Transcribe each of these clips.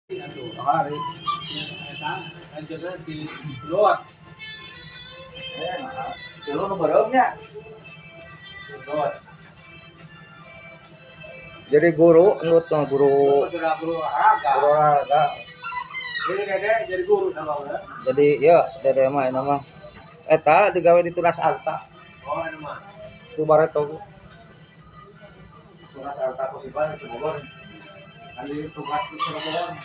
Atuh. Hari. Eta anjeunna di lot. Eh, nah. Dulu nu beureumnya. Lot. Jadi guru, nut mah guru Sudah guru olahraga. Guru olahraga. Jadi dede jadi guru sama udah. Jadi ya dede mah ini mah. Eta digawe di Tunas Arta. Oh, ini mah. Itu bareto. Tunas Arta Kosipan itu Bogor. Kan di tugas di Bogor.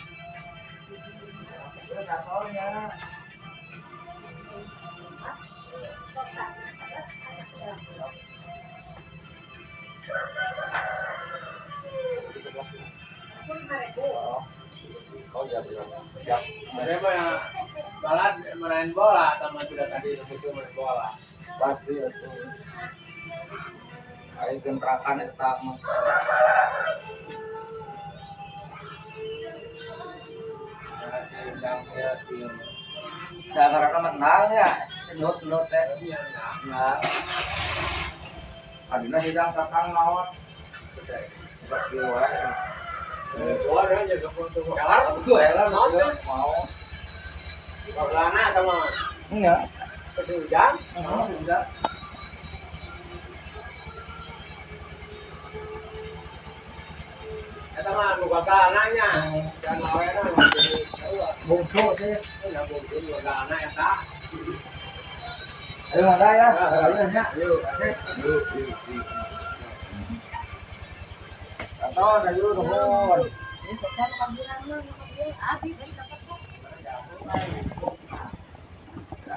Itu kantornya. Oh iya, iya. Siap. Dede mah yang balad main bola sama sudah tadi kecil main bola. Pasti itu. Ayo gentrakan eta mah. Jangan menang ya, nut nut teh. Iya, nah. Nah. Adina hidang kakang maot. Seperti wae. Bola jaga untuk kalah. Gue lah Mau mau. Bolana sama Enggak. Kasih hujan. Mau enggak. Eta mah nu gagalna. Dan lawena mah jadi Bungsu sih. Ya bungsu nu gagalna eta. Ayo mana ya? Ayo nya. Ayo, Yuk, yuk, yuk. Atau ayo nuhun.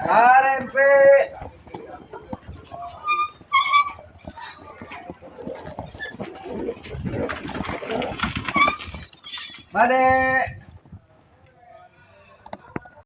Arempe. Made.